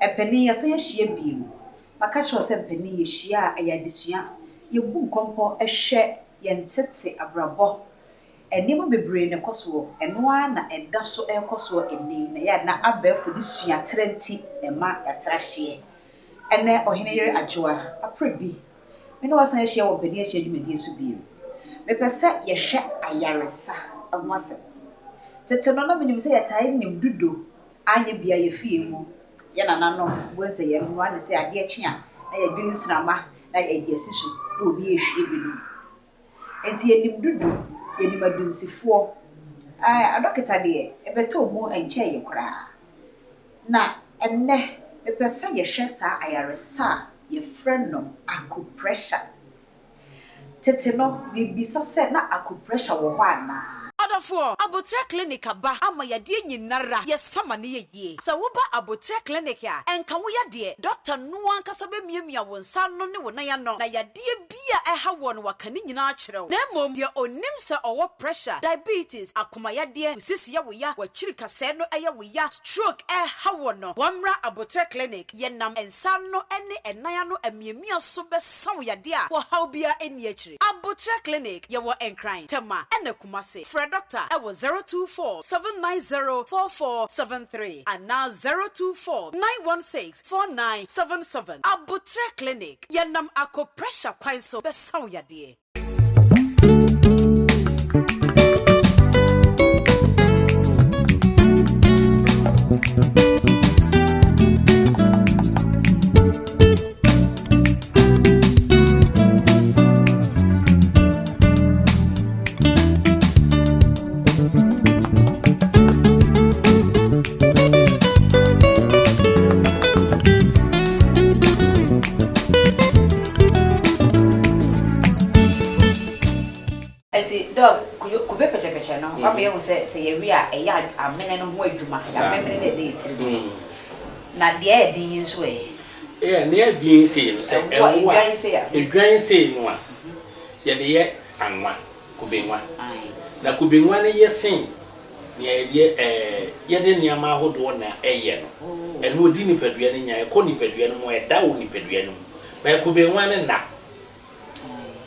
Mpanin, yɛasan ahyia bio. Maka kyerɛ wo sɛ mpanin yɛhyia a, ɛyɛ adesua. Yɛbu nkɔmpɔ hwɛ yɛn tete abrabɔ. Nneɛma bebree na ɛkɔ soɔ. Ɛno ara na ɛda so rekɔ soɔ ɛnnɛ yi. Na ɛyɛ a na abɛɛfo de suatrɛ nti na ɛma yɛatra hyeɛ. Ɛnnɛ, Ɔhene Yere Adwoa, apere bi, me ne wo asan ahyia wɔ mpanin ahyia dwumadie so bio. Mepɛ sɛ yɛhwɛ ayaresa ho asɛm. Tete no, na menim sɛ yɛtaa nim dudo Anyɛ bia yɛ fie mu yɛ nananom bohu sɛ yɛ noa ne sɛ adeɛ kye a na yɛ dwene nsrama na yɛ de asi so na obi rehwie bi nom. Nti yɛ nim dudu, yɛ nim adunsifoɔ. Ɛɛ adɔketa deɛ ɛbɛtɔɔ mu ɛnkyɛɛ yɛ koraa. Na ɛnnɛ mepɛ sɛ yɛhwɛ saa ayaresa a yɛfrɛ no acupressure. Tete no, mibisa sɛ na acupressure wɔ hɔ anaa? Ɔdɔfoɔ, Aboterɛ Clinic aba ama yadeɛ nyinara yɛ sa ma no yɛ yie. Sɛ woba Aboterɛ Clinic a, ɛnka wo yadeɛ. Dɔkta no ankasa bɛmiamia wo nsa ano ne wo nan ano na yadeɛ bi a ɛha woɔ no waka ne nyinaa akyerɛ wo. Na mmom deɛ ɔnim sɛ ɔwɔ pressure, diabetes, akoma yadeɛ, wo sisi yɛ wo ya, w'akyiri kasɛɛ no yɛ wo ya, stroke ɛha woɔ no, wɔmmra Aboterɛ Clinic. Yɛnam nsa ano ne ɛnan ano amiamia so bɛsa wo yadeɛ a ɔhaw biara nni akyire. Aboterɛ Clinic, yɛwɔ Nkran, Tema ɛna Kumasi. Frɛ dɔkta ɛwɔ 024 790 4473 anaa 024 916 4977. Aboterɛ Clinic, yɛnam akoprɛhyɛ kwan so bɛsa wo yadeɛ. Nti dɔg, kube pɛkyɛpɛkyɛ no, wama yɛahu sɛ sɛ yɛwe a ɛyɛ amene no ho adwuma, amemene no a ɛda yɛn tirim no. Na deɛ ɛyɛ den yi nso ɛ? Yeah, nea ɛyɛ den sei no, sɛ ɛwo a, edwan sei no a, yɛde yɛ anwa, kube nwa. Na kube nwa no yɛ sen Nea yɛde ɛɛ yɛde nneɛma ahodoɔ na ɛyɛ no, ɛno ɔdi nipadua no nya, ɛkɔ nipadua no mu, ɛda wɔ nipadua no mu. But kubenwa no nna.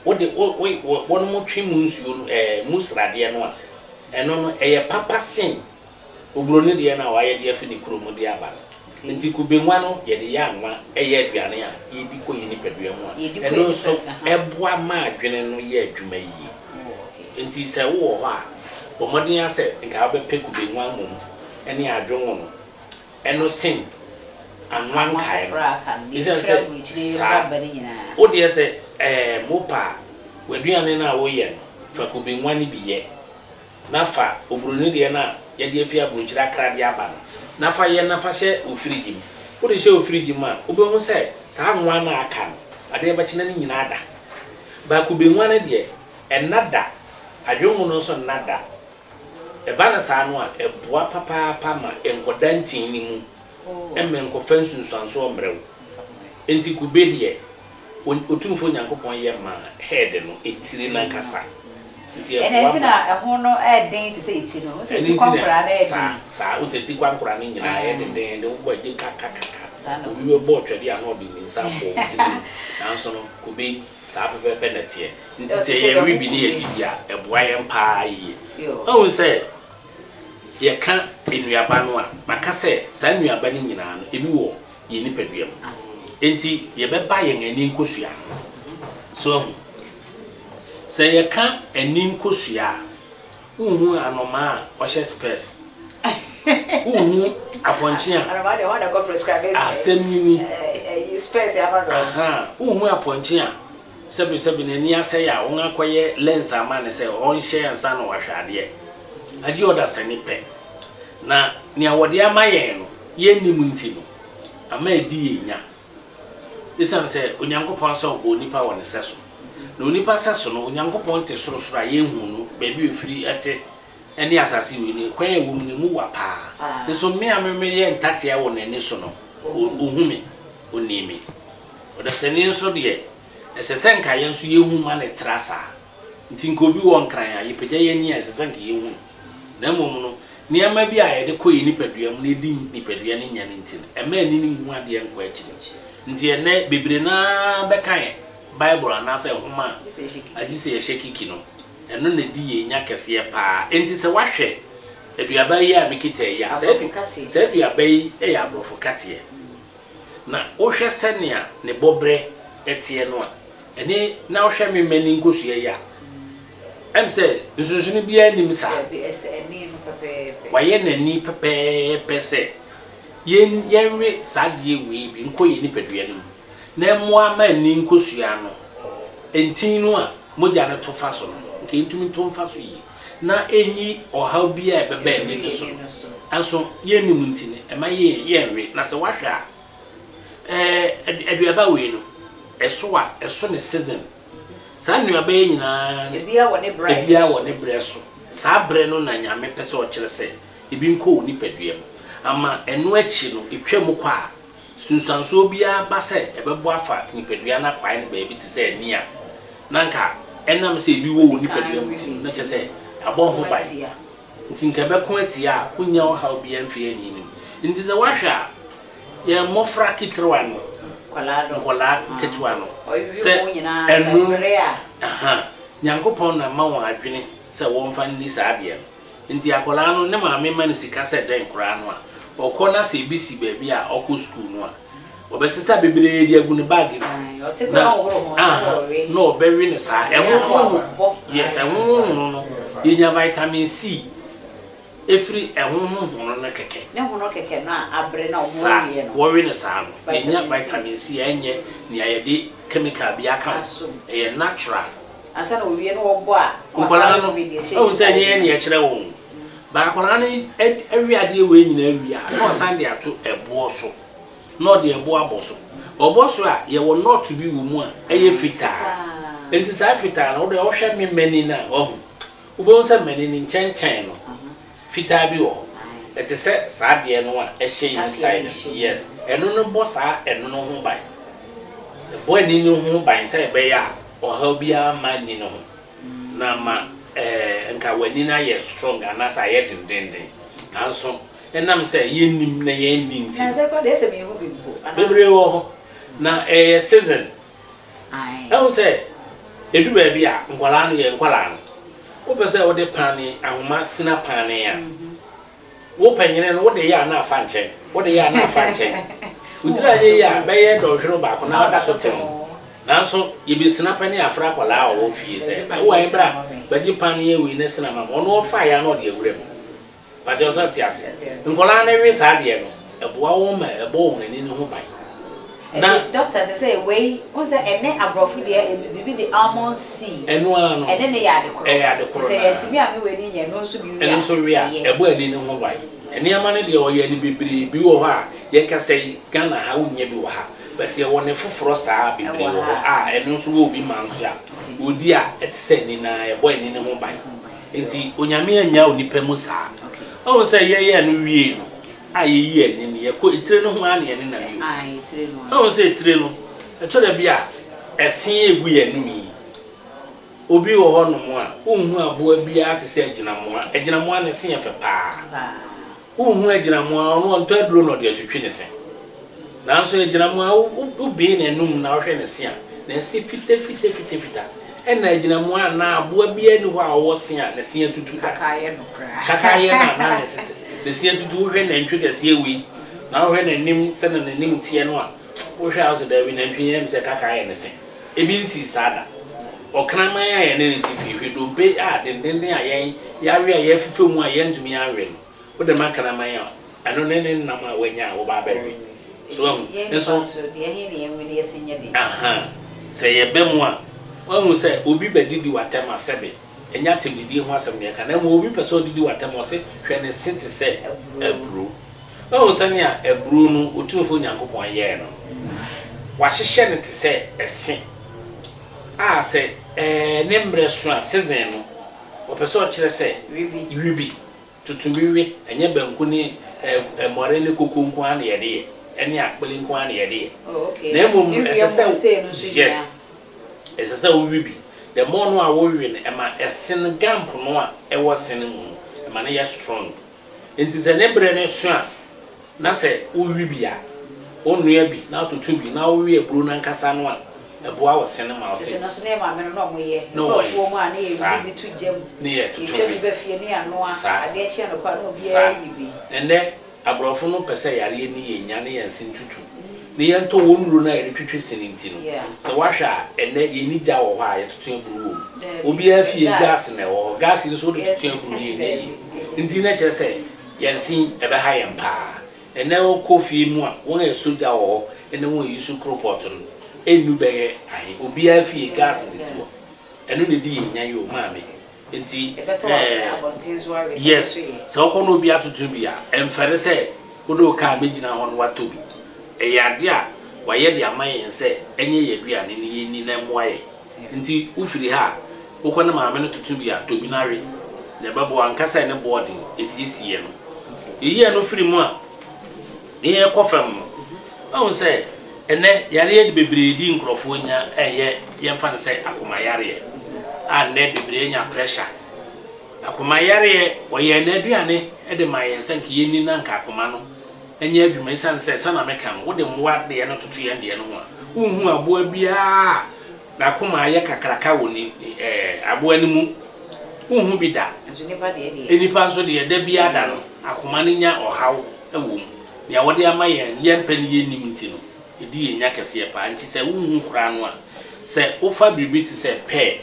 Wode wo wo wɔnom twe mu nsuo no ɛɛ mu sradeɛ no a, ɛno no ɛyɛ papa sen oburoni deɛ no a wayɛ de afi ne kurom de aba no. Nti kubenwa no yɛde yɛ anwa ɛyɛ aduane a yɛdi kɔ yɛn nipadua mu a, ɛno nso ɛboa ma adwene no yɛ adwuma yie. Enti sɛ wowɔ hɔ a, bɔ mmɔden ara sɛ nka wobɛpɛ kube nwa mmom ne adwongo no, ɛno sen anwa nkae no. Esiane sɛ saa, wo deɛ sɛ ɛɛm wopɛ a, w'aduane no a woyɛ no, fa kube nwa no bi yɛ, na fa oburoni deɛ no a yɛde afi aburokyire akra de aba no, na fa yɛ na fa hyɛ wo firigye mu. Wode hyɛ wo firigye mu a, wobɛhu sɛ saa nwa no a aka no, adeɛ bɛkye na ne nyinaa ada. But kube nwa no deɛ, Ɛnna da. Adwennwo no nso nna da. Ɛba no saa no a, ɛboa papaapa ma ɛnkɔda ntin no mu mma ɛnkɔfa nsunsuansoɔ mmrɛ wo. Enti kube deɛ, Otumfoɔ Nyankopɔn yɛ maa head no, etire no ankasa. Nti ɛboa ma. Ɛno nti na ɛho no yɛ den te sɛ eti no. Wohu sɛ ti kwankora no yɛ den. Saa, saa. Wohu sɛ ti kwankora no nyinaa yɛ dendeenden, wobɔ a ɛgye kakakaka. Obi bɛbɔ ɔtwɛdeɛ a na ɔde ne nsa abɔ wo tiri mu. Nanso no, kube. Saa pɛpɛɛpɛ na ɛteɛ. Nti sɛ yɛwe bi ne yɛdi bi a, ɛboa yɛn paa yie. Woahu sɛ yɛka nnuaba no a, maka sɛ saa nnuaba no nyinaa no, ebi wɔ yɛn nipadua mu. Enti yɛbɛba yɛn ani nkosua no. So woahu? Sɛ yɛka ani nkosua a, Wonhu anomaa a ɔhyɛ spɛs. Wonhu apɔnkye a. Anomaa deɛ wɔn na ɛkɔ prescribe spɛs. Asɛm ni ni. Ɛyi spɛs ama no. Ahaa, wonhu apɔnkye a sɛbi sɛbi n'ani asɛe a wɔn akɔyɛ lens ama no sɛ ɔnhyɛ ansa na wahwɛ adeɛ. Agye ɔdasani pɛ. Na nea wɔde ama yɛn no, yɛnnim nti no, ama adi yɛn nya. Esiane sɛ Onyankopɔn sɛ ɔbɔɔ onipa wɔ ne sɛso, na onipa sɛso no, Onyankopɔn te sorosoro a yenhu no, baabi a ofiri te ne asase wei no, kwan a ɛwɔ mu no, emu wa paa. Nso me a me meyɛ ntatea wɔ n'ani so no, ohu me, onim me. Ɔdasani nso deɛ, ɛsɛ sɛ nka yɛn nso yehu ma no tra saa. Nti nka obi wɔ Nkran a, yɛpagya yɛn ani a, ɛsɛ sɛ nka yehu no. Na mmom no, Nneɛma bi a yɛde kɔ yɛn nipadua mu na edi nipadua no nya no nti no, ɛmma ani no nhu adeɛ nkɔ akyiri. Nti ɛnnɛ, bebree no ara bɛkan Bible anaasɛ nwoma a agye sɛ yɛhyɛ kiki no. Ɛno na ɛdi yɛn nya kɛseɛ pa ara. Enti sɛ woahwɛ aduaba yi a mekita yi a, saa aduaba yi yɛ aborɔfo kateɛ. Na wohwɛ sɛnea ne bɔberɛ teɛ no a, ɛne na wohwɛ me mmani nkosua yi a, ɛm sɛ nsonsono biara nnim saa. Dabi, ɛsɛ ani no pɛpɛɛpɛ. Wayɛ n'ani pɛpɛɛpɛ sɛ yɛn yɛnwe saa adeɛ wei bi nkɔ yɛn nipadua no mu na ɛmmoa ma ani nkosua no ntin no a mogya no to fa so no, nka ɛntumi nto mfa so yie na ɛnyi ɔhaw biara a ɛbɛba ani no so no. Nanso yɛnnim nti no, ɛma yɛn yɛnwe. Na sɛ woahwɛ a, ɛɛ aduaba wei no, ɛso a, ɛso ne season. Saa nnuaba yi nyinaa no, Ebiara wɔ ne berɛ a ebiara wɔ ne berɛ so. Saa berɛ no na Nyame pɛ sɛ ɔkyerɛ sɛ ebi nkɔ wo nipadua mu. Ama ɛno akyi no, ɛtwa mu kɔ a, sunsuansoɔ biara ba sɛ ɛbɛbɔ afa nipadua no akwae no baabi te sɛ ani a, na anka ɛnam sɛ ebi wɔ wo nipadua mu nti no, na kyerɛ sɛ abɔ ho ban. Nti nka ɛbɛko atia a, wonnya ɔhaw biara mfiri ani no mu. Nti sɛ woahwɛ a, yɛn mmɔfra ketewa no, nkwadaa nketewa no, sɛ ɛno, aha, Nyankopɔn na ma wɔn adwene sɛ wɔmfa nni saa adeɛ no. Nti akwadaa no, ne maame ma no sika sɛ dɛn koraa no a, ɔkɔ na sɛ ebi si baabi a ɔkɔ sukuu no a, ɔbɛsesa bebree de agu ne bag mu. Na, aha, na ɔbɛwe no saa. Ɛho, yes, ɛho hono no, yɛnya vitamin C. Ɛfiri ɛho ho hono no kɛkɛ. Ne hono kɛkɛ no a abere na Saa, wɔrewe no. wɔwe no saa no, yɛnya vitamin C a ɛnyɛ nea yɛde chemical bi aka ho. Asom. Ɛyɛ natural. Ansa na wɔwie no wɔbɔ a, na wɔasan Nkwadaa no, awe deɛ ɛhyɛ woahu sɛ inside ɛnyɛ yɛn no. na yɛkyerɛ wɔn o. But akwadaa no awe adeɛ wei nyinaa wie a, na ɔsan de ato ɛboɔ so. Na ɔde ɛboɔ abɔ so. Ɔbɔ so a, yɛwɔ nut bi wɔ mu a ɛyɛ fitaa. Nti saa fitaa no, wo deɛ wohwɛ me mani no a, wahu. Wobɛhu sɛ mmani no nkyɛnkyɛn no fitaa bi wɔ hɔ. Ɛte sɛ saa adeɛ no a ɛhyɛ inside no. Yes. Ɛno no bɔ saa ɛno no ho ban. Ɛbɔ ani no ho ban sɛ ɛbɛyɛ a ɔhaw biara mma ani no ho. Na ama ɛɛ nka w'ani no ayɛ strong anaasɛ ayɛ dendenden. Nanso ɛnam sɛ yɛnnim na yɛnni nti no. Nansɛ koraa deɛ ɛsɛ menhu bi mpo anaa? Bebree wɔ hɔ. Na ɛyɛ season. Ɛhu sɛ ɛdu baabi a nkwadaa no yɛ nkwadaa no, wopɛ sɛ wode paane ahoma sina paane a, wo panyini no wode yɛ a na afa nkyɛn, wode yɛ a na afa nkyɛn. Wo tiri anyɛ yie a bɛyɛ dɔnhwere baako na woda so te ho. Nanso yɛbɛsina pɛ ne yɛafrɛ akwadaa a ɔwɔ fie sɛ, wo ɛ bra bɛgye paane wei na sina ma me. Ɔno ɔfaeɛ a na ɔde awura mu. Pakyɛw sɛ ɔte ase. Nkwadaa no we saa adeɛ no, ɛboa wɔn ma ɛbɔ wɔn ani no ho ban. Na. Nti doctor sɛsɛɛ wei wohu sɛ ɛne abrɔfo deɛ biribi de almond seeds Ɛno ara no. ɛne no yɛ ade korɔ. Ɛyɛ ade Nti korɔ sɛ no ara. yɛntumi anwe wei no nyɛ ɛno nso bi we Ɛno a nso we a, ɛyɛ. ɛbɔ ani no ho ban. Nneɛma no deɛ ɔyɛ no bebree bi wɔ hɔ a yɛkasa yi Ghana ha wonnya bi wɔ ha but yɛwɔ ne foforɔ saa bebree Ɛwɔ wɔ hɔ ha. a ɛno nso wɔ obi man so a ɔdi a ɛte sɛ ani no ara ɛbɔ ani no ho ban. Enti Onyame annyaa onipa mu saa. Wahu sɛ yɛyɛɛ no wiei no, a yɛyi ani no, yɛkɔ etire no ho ara na yɛnenam yi o. Wahu sɛ etire no, ɛtɔ da bi a, ɛse egu yɛn anom yi. Obi wɔ hɔ nom a, wonhu aboa biara te sɛ agyinamoa. Agyinamoa ne se yɛ fɛ paa. Wonhu agyinamoa, ɔno ɔntɔ aduro na ɔde atwitwi ne se. Nanso agyinamoa, wobue n'anum na wohwɛ ne se a, ne se fitafitafitafita. Ɛnna agyinamoa anaa aboa biara nni hɔ a ɔwɔ se a ne se atutu da. Kaka yɛ no koraa. Kaka yɛ no anaa ne se te, ne se atutu. Wohwɛ nantwi kɛseɛ wei, na wohwɛ n'anim sɛdeɛ n'anim teɛ no a, wohwɛ a wose daabi, nantwi yi ɛyɛ me sɛ kaka ayɛ ne se. Ebi nsii saa da. Ɔkraman a yɛne no te fie, hwɛ dompe a dendenden a yɛn yɛawe a yɛafifɛ mu a yɛantumi anwe no, wode ma kraman a, ɛno ne ne nam a wanya a woba abɛwe. So wahu? Yɛn Nso, nipa nso, deɛ ɛhe na yɛnwe na yɛse nyɛ den? Aha. Sɛ yɛba mu a, wahu sɛ obi bɛdidi w'atɛm a, sɛbe, ɛnyɛ atɛmdidie ho asɛm na yɛka, na mmom obi pɛ sɛ ɔdidi w'atɛm a, ɔse, hwɛ ne se te sɛ aburoo. Woahu sɛnea aburow no Otumfoɔ Nyankopɔn yɛɛ no? Wahyehyɛ no te sɛ ɛse a sɛ ne mmerɛ so a, season no, ɔpɛ sɛ ɔkyerɛ sɛ we bi, toto bi we, ɛnyɛ banku ne mmɔre ne koko nko ara na yɛde yɛ, ɛne akpele nko ara na yɛde yɛ. Na mmom no, ɛsɛ sɛ, yes, ɛsɛ sɛ wowe bi. The more no a wowe no, ɛma ɛse no, gump no a ɛwɔ se no mu no, ɛma no yɛ strong. Enti sɛ ne berɛ no so a, na sɛ wowe bi a, wonoa bi na wototo bi na wowe aburo no ankasa no a, ɛboa wo se no ma wo se. Tete no nso na yɛn maame no na wɔyɛ. Na Yɛkɔ wɔyɛ. afuo mu a na yɛyi Saa. bi to gya mu. Ne yɛtoto Yɛtwa bi. bi ba fie ne yɛanoa. Saa. Adeɛ kye anɔpa a na obiara Saa. ayi bi. Ɛnnɛ aborɔfo no pɛ sɛ yareɛ nni yɛn nya ne yɛn se ntutu ne yɛntɔ wɔn nnuro no a yɛde twetwe se no nti no, sɛ woahwɛ a ɛnnɛ yɛnni gya wɔ hɔ a yɛtoto aburo wɔ mu. Obiara fie gas na ɛwɔ hɔ. Gas yi nso wode toto aburo no ɛnyɛ yie. Nti na kyerɛ sɛ yɛn se yi ɛbɛha yɛn paa. Ɛnnɛ wokɔ fie mu a wɔn a ɛsɔ gya wɔ hɔ ne wɔn a ɛyi so koropɔt no ɛnnu bɛyɛ ahe. Obiara fie gas na ɛsi hɔ. Ɛno na ɛdi yɛn nya yi o maame. Nti eh yes sɛ wokɔ na obi atoto bi a, ɛmfɛre sɛ wode wo kaa bɛgyina hɔ na woatɔ bi. Ɛyɛ adeɛ a wɔayɛ de ama yɛn sɛ ɛnyɛ yɛn aduane na yɛnni na ɛmmoa yɛn. Nti wofiri ha a, wokɔ na maame no toto bi a, tɔ bi na we na ɛbɛboa wo. Anka sɛ ne boɔ den, ɛsiesie no. Yɛyi ɛno firi mu a, na yɛrekɔ fam no, woahu sɛ ɛnnɛ yareɛ de bebree di nkurɔfoɔ nya ɛyɛ yɛmfa no sɛ akoma yareɛ a nnɛ bebree anya pressure. Akoma yareɛ, wɔyɛɛ n'aduane de maa yɛn sɛ nka yɛnni na nka akoma no nyɛ adwuma ɛsiane sɛ sɛnea meka no wode mmoa deɛ no toto yɛn deɛ no ho a, wonhu aboa biara a N'akoma ayɛ kakraka wɔ ne ɛɛ aboa no mu. Wonhu bi da. Nanso nnipa deɛ deɛ. Nnipa nso deɛ, da biara da no, akoma no nya ɔhaw wɔ mu. Nea wɔde ama yɛn, yɛmpɛ ne yɛnnim nti no, ɛdi yɛn nya kɛseɛ paa. Nti sɛ wonhu koraa no a, sɛ wofa biribi te sɛ pɛɛ,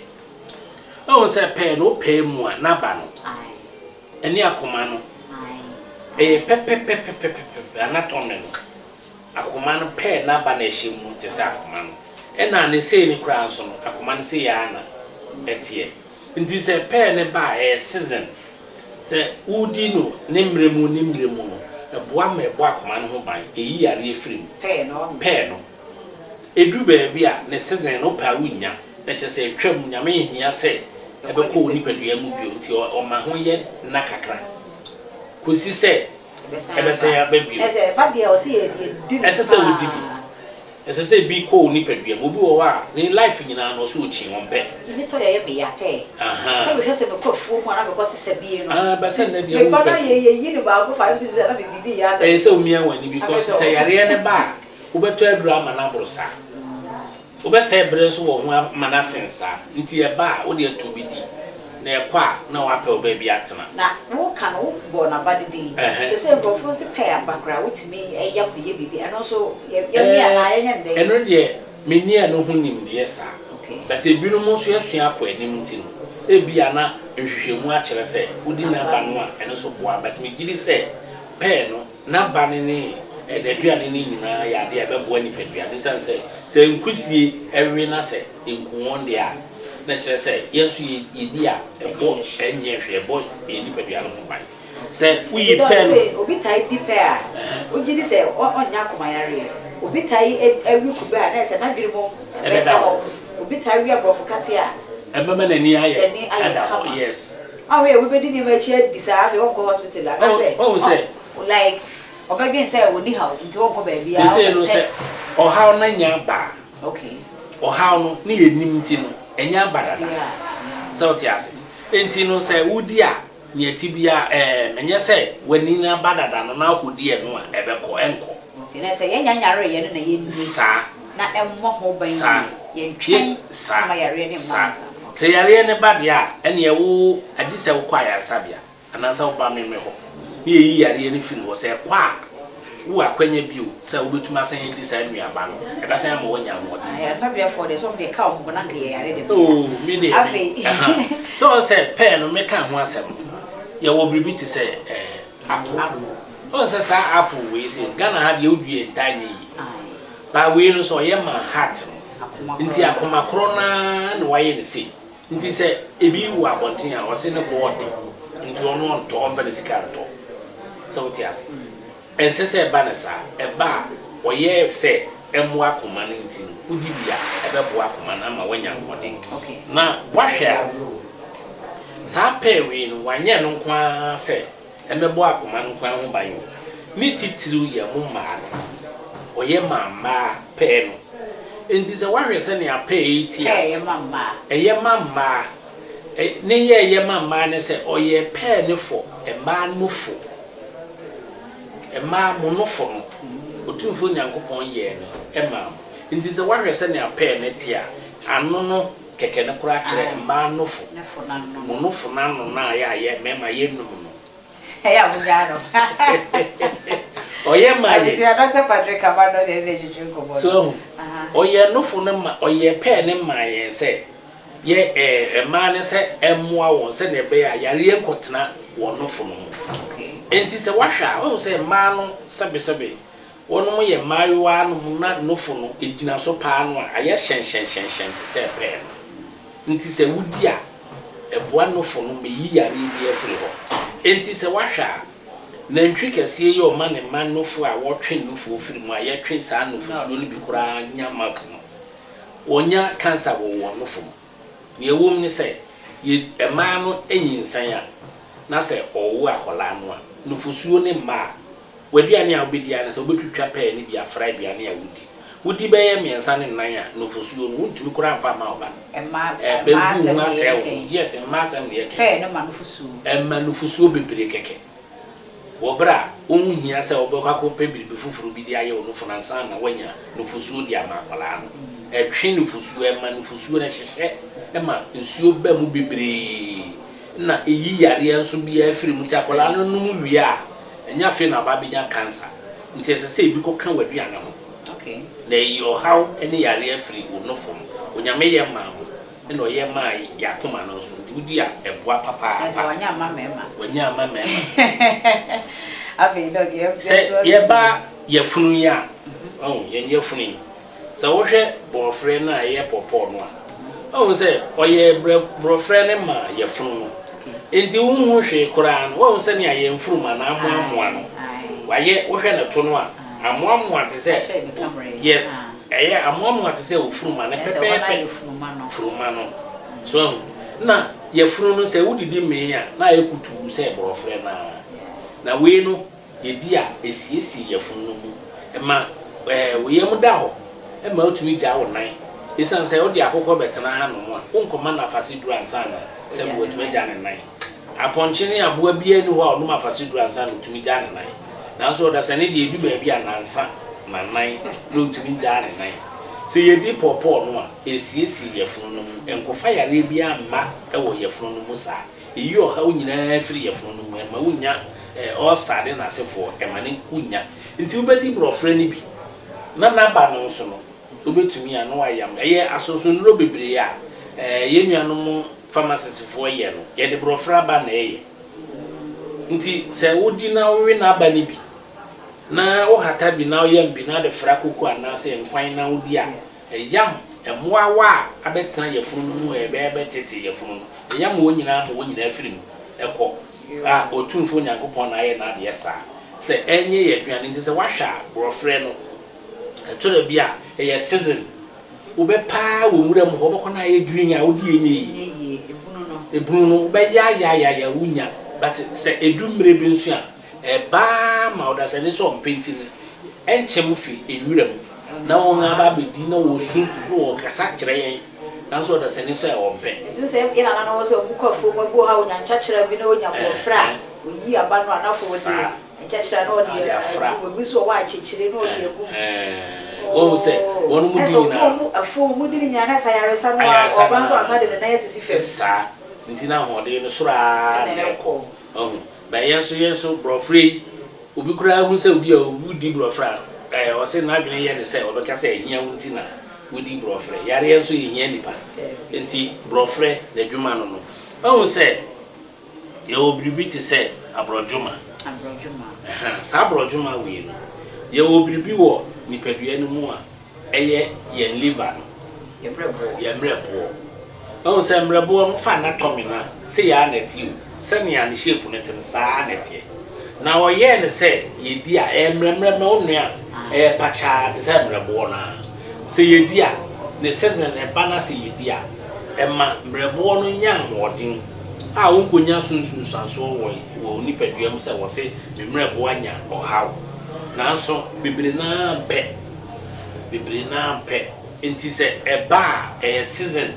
woahu sɛ pɛɛ no, wopɛɛ mu a, n'aba no, ɛne akoma no, ɛyɛ pɛpɛpɛpɛpɛpɛ, anatomy no. Akoma no pɛɛ n'aba na ɛhyɛ mu te sɛ akoma no. Ɛna ne sei no koraa nso no, akoma no sei ara na ɛteɛ. Nti sɛ pɛɛ no ba a, ɛyɛ season. Sɛ wodi no ne mmerɛ mu ne mmerɛ mu no, ɛboa ma ɛbɔ akoma no ho ban, ɛyi yareɛ firi mu. Pɛɛ no, wahu. Pɛɛ no. Ɛduru baabi a, ne season no, wopɛ a wonnya. Na kyerɛ sɛ ɛtwam, Nyame nhia sɛ ɛbɛkɔ wo nipadua mu bio, nti ɔma ho yɛ nna kakra kɔsi sɛ ɛbɛsan aba bio. Ɛsɛ sɛ wodi bi. Ɛsɛ sɛ ebi kɔ wo nipadua mu. Obi wɔ hɔ a, ne life nyinaa no, ɔse okyi, ɔmpɛ. Ahaa. Ah, but sɛ nnɛ deɛ wompɛ afuo. Ɛyɛ sɛ womia w'ani because sɛ yareɛ no ba a, wobɛtɔ aduro ama no aboro saa. Wobɛsɛe bere nso wɔ ho ama no asen saa. Nti ɛba a, wo deɛ to bi di, na ɛkɔ a, na woapɛ wo baabi atena. Na woka no, wobɔɔ n'aba no din. Seesei nkurɔfo nso pɛ aba koraa, wotumi yam de yɛ biribi. Ɛno nso, yɛnwe anaa yɛnyɛ no dɛn? Ɛno deɛ, menni ɛno ho nimdeɛ saa. But ebinom nso asua akɔ anim nti no, ebia na nhwehwɛmu akyerɛ sɛ wodi n'aba no a, ɛno nso boa. But megye di sɛ pɛɛ no, N'aba no ne n'aduane no nyinaa yɛ adeɛ a ɛbɛboa nipadua no. Ɛsiane sɛ, sɛ nkusie we na sɛ ɛnku wɔn deɛ a, na kyerɛ sɛ yɛn nso yɛdi a, ɛbɔ ɛnyɛ hwee, ɛbɔ yɛn nipadua no ho ban. Sɛ woyi Nti dɔk, pɛ no. sɛ obi taa di pɛ a, wogye di sɛ ɔnnya akoma yareɛ? Obi taa we kube a, na ɛsɛ n'adwene mu Ɛbɛda hɔ. Obi taa we aborɔfo katee a, Ɛbɛma n'ani ayɛ n'ani ayɛ ada hɔ, kama. yes. Ɔho yɛ obi bɛdi nneɛma akyi adi saa afei ɔnkɔ hospital anaasɛ Ɔhu sɛ. Like ɔbɛdwen sɛ ɔnni haw nti ɔnkɔ baabiara Seesei no sɛ ɔhaw no anya aba a, Okay. ɔhaw no ne yɛnnim nti no ɛnya aba dada. Yeah. Sɛ wote ase? Nti no sɛ wodi a nea ɛte biara ɛɛm ɛnyɛ sɛ w'ani no aba dada no na wokɔdi ɛno a ɛbɛkɔ, ɛnkɔ. Okay, na sɛ yɛnnya nyareeɛ no na yɛnni Saa. na ɛmmɔ ho ban Saa. yie, yɛntwɛn Saa. mma yareɛ no mma Saa. ansa. Sɛ yareɛ no ba deɛ a, ɛnneɛ wo agye sɛ wokɔ ayaresabea anaasɛ woba me me hɔ na yɛyi yareɛ no firi hɔ. Sɛ ɛkɔ a, wowɔ akwanya bio sɛ wobɛtumi asan adi saa nnuaba no. Ɛbɛsan ama woanya ahoɔden bio. Ayaresabeafoɔ deɛ, sɛ wɔn deɛ ɛka wɔn ho na anka yɛyare da biara. Oo, me deɛ, Afei. aha. Sɛ woahu sɛ pɛɛ no meka ho asɛm no, yɛwɔ biribi te sɛ ɛɛ apple. Woahu sɛ saa apple wei sei no, Ghana ha deɛ wodua a ɛntaa nyɛ yie. But wei no nso ɔyɛ ma heart no. Nti akoma korɔ no ara na wayɛ no sei. Nti sɛ ebi wɔ abɔnten a ɔse ne bo ɔden nti ɔno ɔntɔ, ɔmfa ne sika ntɔ. Sɛ wote ase? Ɛnsɛ sɛ ɛba no saa. Ɛba a, ɔyɛ sɛ ɛmmoa akoma no nti no, wodi bi a, ɛbɛboa akoma no ama woanya ahoɔden. Na woahwɛ a, saa pear wei no, wanyɛ ɛno nko ara sɛ Ɛmmɛbɔ akoma no nko ara ho ban o. Ne titiriw yɛ mo mmaa no. Ɔyɛ ma mmaa pɛɛ no. Enti sɛ woahwɛ sɛnea pɛɛ yi te a. Pɛɛ yɛ ma mmaa. Ɛyɛ ma mmaa. Ne yɛ ɛyɛ ma mmaa ne sɛ ɔyɛ pɛɛ no for mmaa nufo. Mmaa, mo nofo no, Otumfoɔ Nyankopɔn yɛɛ no maa mo. Nti sɛ woahwɛ sɛnea pɛɛ no te a, ano no kɛkɛ no koraa kyerɛ mmaa nofo. Mo nofo no ano no a yɛ a yɛ mmarima yɛnum no. Ɛyɛ a monyaa no. Ɔyɛ maa yɛn. Abusua, Dɔkta Patrick Abando na yɛne no retwetwe nkɔmmɔ no. So woahu? Ɔyɛɛ nofo no ma, ɔyɛɛ pɛɛ no maa yɛn sɛ yɛ ɛɛ mmaa no sɛ ɛmmoa wɔn sɛnea ɛbɛyɛ a yareɛ nkɔtena wɔn nofo no mu. Enti sɛ woahwɛ a, woahu sɛ mmaa no sɛbesɛbe wɔnom yɛ mmaayewa nom na nofo no gyina so paa no a, ayɛ hyɛnhyɛnhyɛnhyɛn te sɛ pɛɛ no. Nti sɛ wodi a, ɛboa nofo no ma ɛyi yareɛ biara firi hɔ. Enti sɛ woahwɛ a, nantwi kɛseɛ yi a ɔma ne mma nofo a wɔtwe nufoɔ firi mu a yɛtwe saa nufosuo no bi koraa nya milk no, Wɔnya kansa wɔ wɔn nofo mu. Nea ɛwom ne sɛ, yɛ mmaa no nyinsɛn a, na sɛ ɔrewo akwadaa no a, nufosuo no mma a, w'aduane a wobɛdi ara ne sɛ wobɛtwitwa pɛɛ no bi afra aduane a wodi. Wodi bɛyɛ mmiɛnsa ne nnan a, nufosuo no, wontumi koraa mfa mma wo ba no. Mmaa Ɛbɛgu mmaa wo asɛm ho na asɛe wo yɛreka ho. yi. Yes, mmaa asɛm na yɛreka yi. Pɛɛ no ma nufosuo. Ɛma nufosuo bebree kɛkɛ. Wɔ bere a wonhia sɛ wobɛkɔ akɔpɛ biribi foforo bi de ayɛ wo nufu no ansa na woanya nufusuo de ama akwadaa no. Ɛtwe nufusuo, ɛma nufusuo no hyehyɛ ma nsuo ba mu bebree na ɛyi yareɛ nso biara firi mu. Nti akwadaa no nom wie a, ɛnyɛ afei na ɔba abɛnya kansa. Nti ɛsɛ sɛ ebi kɔka w'aduane ho na ɛyi ɔhaw ne yareɛ firi wo nofo mu. Onyame yɛ maa mo. Ɛna ɔyɛ maa yɛn akoma no nso, nti wodi a, ɛboa papaapa. Kyerɛ sɛ wanyɛ amma mmarima. Wanyɛ amma mmarima. Afei dɔk, yɛ Sɛ yɛtoa so yɛba bio. yafunu yi a, wahu, yɛn yafunu yi, sɛ wohwɛ borɔferɛ no a ɛyɛ pɔpɔɔ no a, wahu sɛ ɔyɛɛ brɛ borɔferɛ no maa yafunu no. Nti wonhu hwee koraa no, wahu sɛnea yɛn mfurum anaa amoamoa no, wayɛ, wohwɛ ne to no a, amoamoa te sɛ, yes, ɛyɛ amoamoa te sɛ ofuruma no pɛpɛɛpɛ, furuma no. So ahu? Na yafunu no sɛ wodidi mee a, na ayɛ kutuu sɛ borɔferɛ no ara. Na wei no, yɛdi a, ɛsiesie yafunu no mu. Ɛma ɛɛ wo yam da hɔ, ɛma wotumi gyaa wo nan. Esiane sɛ wode akokɔ bɛtena hanom a, wonkɔma no afaseduru ansa na sɛ watumi agya ne nan. Apɔnkye ne aboa biara nni hɔ a ɔnom afaseduru ansa na otumi gya ne nan. Nanso ɔdasani deɛ, edu baabi a nnansa na nan na ontumi ngyaa ne nan. Sɛ yɛdi pawpaw no a, esiesie yafunu no mu. Ɛnkɔfa yareɛ biara mma wɔ yafunu no mu saa. Eyi ɔhaw nyinaa firi yafunu no mu. Ɛmma wonnya ulcer ne n'asefoɔ, ɛmma ne wonnya. Nti wobɛdi borɔferɛ no bi na n'aba no nso no, wobɛtumi a na wayam. Ɛyɛ asonsonnuro bebree a yɛn nuanom pharmacistfoɔ yɛ no, yɛde borɔferɛ aba na ɛyɛ. Nti sɛ wodi na wowe n'aba no bi, na wohata bi na woyam bi na wode fra koko anaasɛ nkwan na wodi a, ɛyam mmoawa a abɛtena yafunu no mu a ɛbɛyɛ bɛtete yafunu no, ɛyam wɔn nyinaa ma wɔn nyinaa firi mu kɔ. A Otumfoɔ Nyankopɔn na ayɛ n'adeɛ saa sɛ ɛnyɛ yɛn aduane. Nti sɛ woahwɛ a, borɔferɛ no, ɛtɔ da bi a ɛyɛ season. Wobɛ paa wɔ nwura mu hɔ, wobɛkɔ na ayɛ green a wode ɛnyɛ yie. Ebunu no, wobɛyaayaayaya wonya. But sɛ ɛdu mmerɛ bi nso a, ɛba ma ɔdasani sɛ ɔmpɛ nti no, ɛnkyem fi nwura mu na wɔn aba abɛdi na wɔsu na wɔkasa kyerɛ yɛn. Nanso ɔdasani sɛ ɔmpɛ. Nti wo sɛ yɛn nananom sɛ wɔn kɔ afuom ebi wɔ hɔ a wɔnya nkyɛkyerɛ bi na wɔnya borɔferɛ a wɔyi aba no a na afei wɔde nkyɛkyerɛ na wɔde agu mu ebi nso wɔ hɔ a akyekyere na wɔde agu mu. Wɔn sɛ wɔn mu di nyinaa. Ɛsɛ wɔn afuom wɔn di ne nyinaa na ɛsɛ ayaresa no a ɔba nso asan de ne nan asisi fam. Saa nti na ahoɔden no soro ara na ɛkɔ. Wahu? But yɛn nso, yɛn nso, borɔferɛ yi, obi koraa hu sɛ obi a ɔredi borɔferɛ a, ɛɛ, ɔse n'adwene yɛ no sɛ ɔbɛka sɛ ahia wo nti na wodi borɔferɛ. Yareɛ nso ɛhia nnipa. Nti borɔferɛ, n'adwuma no no. Wahu sɛ yɛwɔ biribi te sɛ aborɔdwoma. Aborɔdwoma. Ɛhã, saa aborɔdwoma wei no, yɛwɔ biribi wɔ nipadua no mu a, ɛyɛ yɛn liver no. Yɛn mmerɛboɔ. Yɛn mmerɛboɔ. Wahu sɛ mmerɛboɔ no, wofa anatomy no a, sei ara na ɛteɛ o. Sɛnea ne shape no te no, saa ara na ɛteɛ. Na wɔyɛɛ no sɛ yɛdi a, ɛyɛ mmerɛmmerɛmmerɛ, wonoa a, ɛyɛ pakyaa te sɛ mmerɛboɔ no ara. Sɛ yɛdi a, ne season no ɛba na sɛ yɛdi a, ɛma mmerɛboɔ no nya ahoɔden a wonkɔnya so nsunsuansoɔ wɔ wɔ wo nipadua mu sɛ wɔse me mmerɛboɔ anya ɔhaw. Nanso bebree no ara mpɛ. Bebree no ara mpɛ. Enti sɛ ɛba a, ɛyɛ season.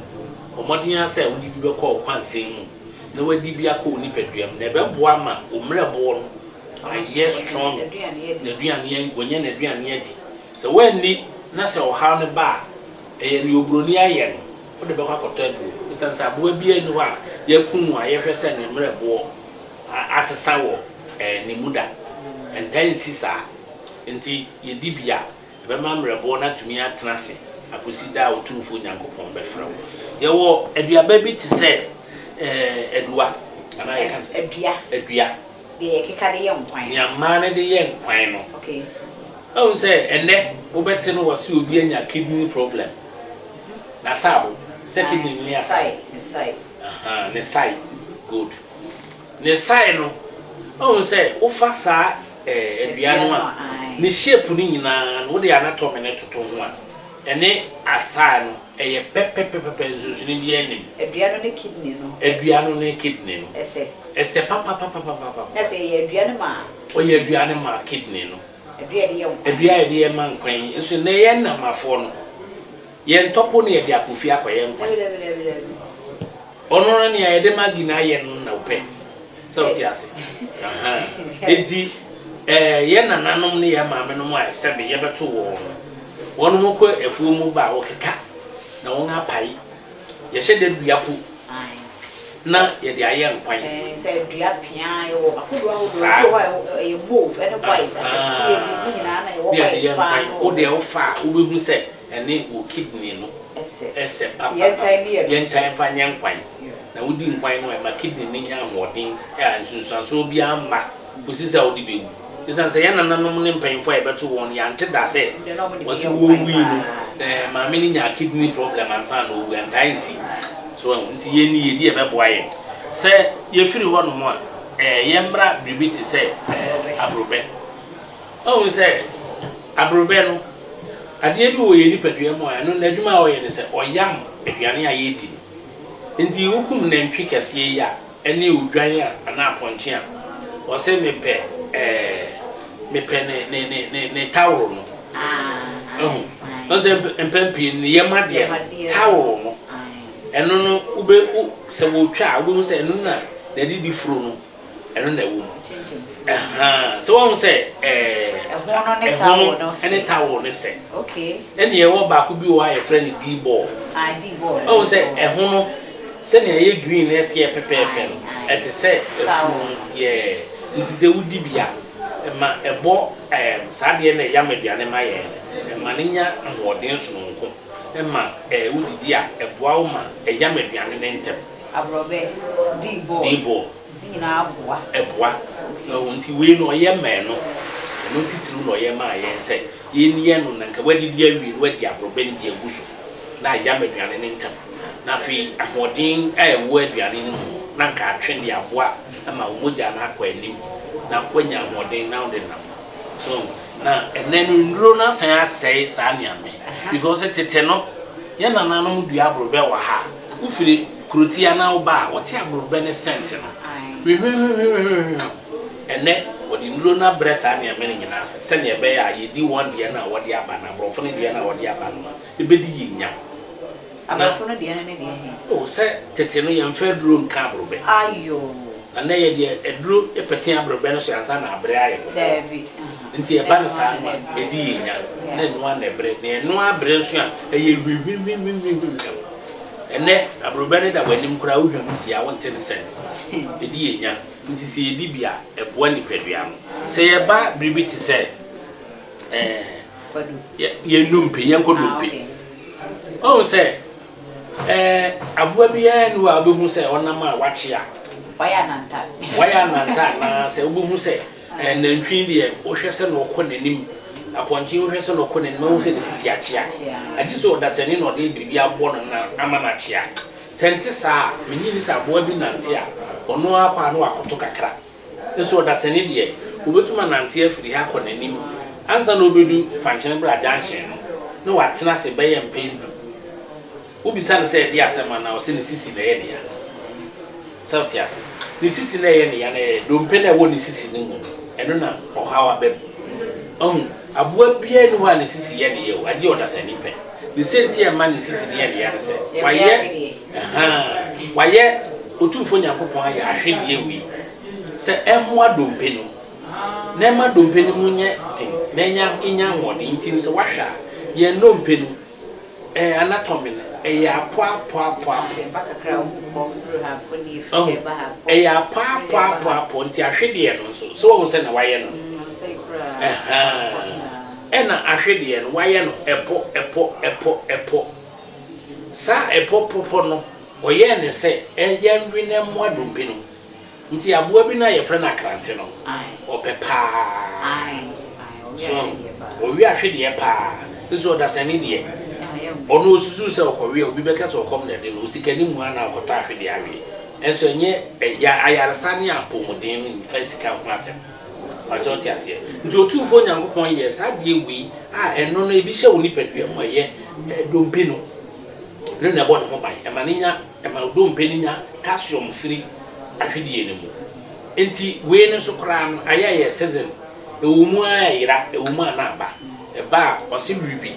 Bɔ mmɔden ara sɛ wode bi bɛkɔ wo kwansɛn mu na woadi bi akɔ wo nipadua mu, na ɛbɛboa ma wo mmerɛboɔ no Wayɛ strong. N'aduane, wanya n'aduane adi. Sɛ woanni na sɛ ɔhaw no ba a, ɛyɛ nea oburoni ayɛ no, wode bɛkɔ akɔtɔ aduro. Esiane sɛ aboa biara nni hɔ a yɛakum no a yɛhwɛ sɛ ne mmerɛboɔ asesa wɔ ne mu da. Ɛntaa nsi saa. Enti yɛdi bi a, ɛbɛma mmerɛboɔ no atumi atena ase akɔsi da a Otumfoɔ Nyankopɔn bɛfrɛ wo. Yɛwɔ aduaba bi te sɛ adua, anaa yɛka no sɛ? Adua. Adua. Deɛ yɛkeka de yɛ nkwan. Nea mmaa no de yɛ nkwan no. Okay. Woahu sɛ ɛnnɛ wobɛte no wɔse obi anya kidney problem. N'asaabo, sɛ kidney no ne asaabo. Ne sae, ne sae. Ahaa, ne sae, good. Ne sae no, woahu sɛ wofa saa eh, adua no a, ne shape no nyinaa no, wode anatomy no toto ho a, ɛne asae no, ɛyɛ pɛpɛpɛpɛpɛ, nsonsonoe biara nnim. Adua no ne kidney no. Adua no ne kidney no. Ɛsɛ. Ɛsɛ papapapapapa. Na sɛ ɛyɛ adua no ma kidney. Ɔyɛ adua no ma kidney no. Adua a yɛde yɛ nkwan. Adua a yɛde yɛ ma nkwan yi nso, nnɛ yɛn nnɛmmafoɔ no, yɛn ntɔpo no yɛde akɔ fie akɔyɛ nkwan. Dabi dabi dabi dabi. Ɔno no nea yɛde maggi no ayɛ no na ɔpɛ. Sɛ wote ase? Ahaa. Enti ɛɛ yɛn nananom ne yɛn maamenom a sɛbe yɛbɛto wɔn no, wɔnom kɔ afuo mu ba a, wɔkeka na wɔn apae. Yɛhyɛ da dua po na yɛde ayɛ nkwan. Sɛ dua pea, yɛwɔ ahodoɔ ahodoɔ. Saa. Ebi wɔ hɔ a ɛyɛ mauve ɛne white akɛseɛ bi, ne nyinaa na yɛwɔ Ne yɛde white yɛ paa nkwan. no Wo wɔ deɛ hɔ. wofa a, wobɛhu sɛ ɛne wo kidney no Ɛsɛ. ɛsɛ Nti papapa. yɛntae nni ɛno nso. Yɛntae mfa nyɛ nkwan. Na wodi nkwan no a, ɛma kidney no nya ahoɔden a nsunsuansoɔ biara mma kɔsi sɛ wode bɛwu. Esiane sɛ yɛn nananom ne mpanyimfo a yɛbɛto wɔn no, yɛante da sɛ wɔse wowui no, maame no nyaa kidney problem ansa na owu. Ɛntaa nsi. So wahu? Nti yɛn ni yɛdi a ɛbɛboa yɛn. Sɛ yɛfiri hɔnom a, yɛmmra biribi te sɛ aborɔbɛ. Wahu sɛ aborɔbɛ no, adeɛ bi wɔ yɛn nipadua mu a, ɛno n'adwuma a ɔyɛ ne sɛ ɔyam aduane a yɛredi no. Nti wokum nantwi kɛseɛ yi a, ɛne odwan a anaa apɔnkye a, ɔse mepɛ ɛɛ mepɛ ne ne ne ne ne taworo no. Ɛho. Ɔn sɛ mpɛn pii ne yam adeɛ no, taworo no, ɛno no wobɛ wo sɛ wɔtwa a wobɛhu sɛ ɛno na n'adidi furo no ɛno na ɛwɔ mu. Ɛhaa sɛ wɔn sɛ ɛɛ ɛho no ne towel no sɛ. Ɛne towel no sɛ. Okay. Ɛne ɛwɔ baako bi wɔ hɔ a yɛfrɛ no D-ball. Ah D-ball. Ɔhu sɛ ɛho no sɛnea ɛyɛ green na ɛteɛ pɛpɛɛpɛ no ɛte sɛ afunu no yeah nti sɛ wodi bi a ɛma ɛbɔ ɛɛm saa adeɛ no a ɛyam aduane ma yɛn no ɛma no nya ahoɔden sononko ɛma ɛɛ wodidi a ɛboa wo ma ɛyam aduane no ntɛm. Aborɔbɛ, D-ball. D-ball. Ne nyinaa boa. Ɛboa. Wahu? Nti wei no ɔyɛ ma ɛno. Ɛno titiriw na ɔyɛ maa yɛn sɛ yɛnni ɛno na nka woadidi awie na woadi aborɔbɛ no bi agu so na ayam aduane no ntɛm. Na afei ahoɔden a ɛwɔ aduane no mu no na nka atwe de aboa ma wo mogya no akɔ anim na woanya ahoɔden na wode nam. So wahu? Na ɛnnɛ no nnuro no asan asɛe saa nneɛma yi because tete no yɛn nananom dua aborɔbɛ wɔ ha a, wofiri kurotia na woba a, wote aborɔbɛ ne scent no hwihwihwihwihwihwihwim. Ɛnnɛ wɔde nnuro no abrɛ saa nneɛma no nyinaa ase sɛnea ɛbɛyɛ a yɛdi wɔn deɛ no a wɔde aba no, aborɔfo no deɛ no a wɔde aba no a, ɛbɛdi yɛn nya. Na. Aborɔfo no deɛ no ne deɛ he? Oh, sɛ tete no yɛmfa aduro nka aborɔbɛ. Ayoo. Na nnɛ yɛde aduro pete aborɔbɛ no so ansa na abrɛ ayɛ kɔkɔɔ. Daabi, aha. Nti ɛba no Ɛno saa ara no na a, ɛbrɛ. ɛdi yɛn nya. Yeah. Na ɛno ara na ɛbrɛ. Na ɛno ara brɛ nso a, ɛyɛ hwimhwimhwimhwimhwim. Ɛnnɛ, aborɔbɛ no da w'anim koraa, wohwam tia a, wonte ne scent. Ɛdi yɛn nya. Nti sɛ yɛdi bi a, ɛboa nipadua no. Sɛ yɛba biribi te sɛ ɛɛ. Yɛn nnompe, yɛnkɔ nnompe. Ɔhu sɛ ɛɛ aboa biara ni hɔ a wobɛhu sɛ ɔnam a wakyea. Wayɛ ananta. Wayɛ ananta anaa sɛ wobɛhu sɛ ɛɛ nantwi deɛ wohwɛ sɛ na ɔkɔ n'anim, apɔnkye wohwɛ sɛ na ɔkɔ n'anim ahu sɛ ne sisi akyea. Agye sɛ ɔdasani na ɔde biribi abɔ no na ama no akyea. Sɛ nte saa a, mennye nni sɛ aboa bi nante a ɔno ara kɔ a na wakoto kakra. Nso ɔdasani deɛ, ɔbɛtumi anante afiri ha akɔ n'anim ansa na ɔbɛdu Fankyenebra junction no, na watena ase bɛyɛ mpɛn du. Wobisa no sɛ ɛdeɛ asɛm anaa, ɔse ne sisi na ɛyɛ ne ya. Sɛ wote ase? Ne sisi na ɛyɛ ne ya no, ɛyɛ dompe no a ɛwɔ ne sisi no mu no, ɛno na ɔhaw aba mu. Wahu? Aboa biara nni hɔ a ne sisi yɛ ne ya o, agye ɔdasani pɛ. Ne sɛ nti a ɛma ne sisi no yɛ ne ya ne sɛ, wayɛ, ahaa, wayɛ, Otumfoɔ Nyankopɔn ayɛ ahwedeɛ wei sɛ ɛmmoa dompe no. Na ɛma dompe no mu nyɛ den na ɛnya nya ahoɔden. Nti no sɛ woahwɛ a, yɛn nnompe no, ɛɛ anatomy no, ɛyɛ apɔapɔapɔapɔ. Wahu? Ɛyɛ apɔapɔapɔapɔ. Nti ahwedeɛ no nso, so woahu sɛnea wɔayɛ no no? Ɛhaa. Ɛna ahwedeɛ no, wɔayɛ no ɛpɔ, ɛpɔ, ɛpɔ, ɛpɔ. Saa ɛpɔ pɔpɔ no, wɔyɛɛ no sɛ yɛnwe na ɛmmoa dompe no. Nti aboa bi no a yɛfrɛ no akrante no, ɔpɛ paa. So ahu? Ɔwe ahwedeɛ paa. Nso ɔdasani deɛ, ɔno ɔsusu sɛ ɔkɔwe a, obi bɛka sɛ ɔkɔm na ɛde no, osikani mua na ɔkɔtɔ ahwedeɛ awe. Nso ɛnyɛ ayaresa ne apɔmuden no mfa sika ho asɛm. Pakyɛ wote aseɛ? Nti Otumfoɔ Nyankopɔn yɛɛ saa adeɛ wei a ɛno no ebi hyɛ wo nipadua mu a ɛyɛ dompe no, ɛno na ɛbɔ ne ho ban, ɛma no nya, ɛma dompe no nya calcium firi ahwedeɛ no mu. Nti wei no nso koraa no ayɛ a ɛyɛ season, ɛwɔ mu ara ɛyera, ɛwɔ mu a na aba. Ɛba a ɔse we bi,